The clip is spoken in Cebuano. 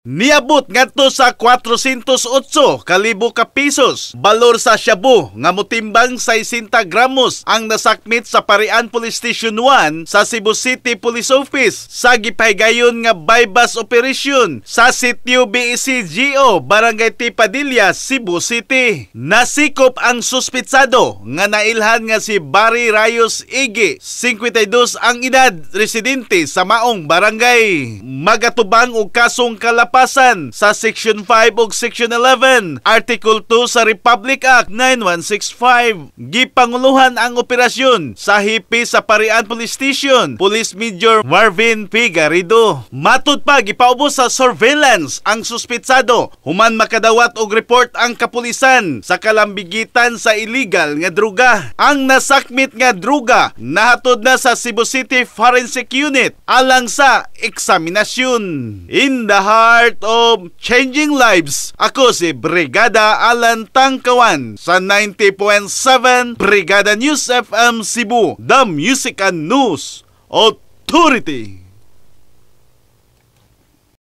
Niabot ngadto sa 408 kalibo ka pesos balor sa shabu nga motimbang 60 gramos ang nasakmit sa Parian Police Station 1 sa Cebu City Police Office sa gipahigayon nga buy-bust operation sa Sitio BECGO, Barangay T. Padilla, Cebu City. Nasikop ang suspitsado nga nailhan nga si Barry Rayos Igi, 52 ang edad, residente sa maong barangay. Magatubang og kasong kalapasan sa Section 5 ug Section 11, Article 2 sa Republic Act 9165. Gipanguluhan ang operasyon sa hepe sa Parian Police Station, Police Major Marvin P. Garrido. Matud pa, gipaubos sa surveillance ang suspitsado human makadawat og report ang kapulisan sa kalambigitan sa illegal nga druga. Ang nasakmit nga druga nahatod na sa Cebu City Forensic Unit alang sa eksaminasyon. In the heart of changing lives, ako si Brigada Alan Tangkawan sa 90.7 Brigada News FM Cebu, the Music and News Authority.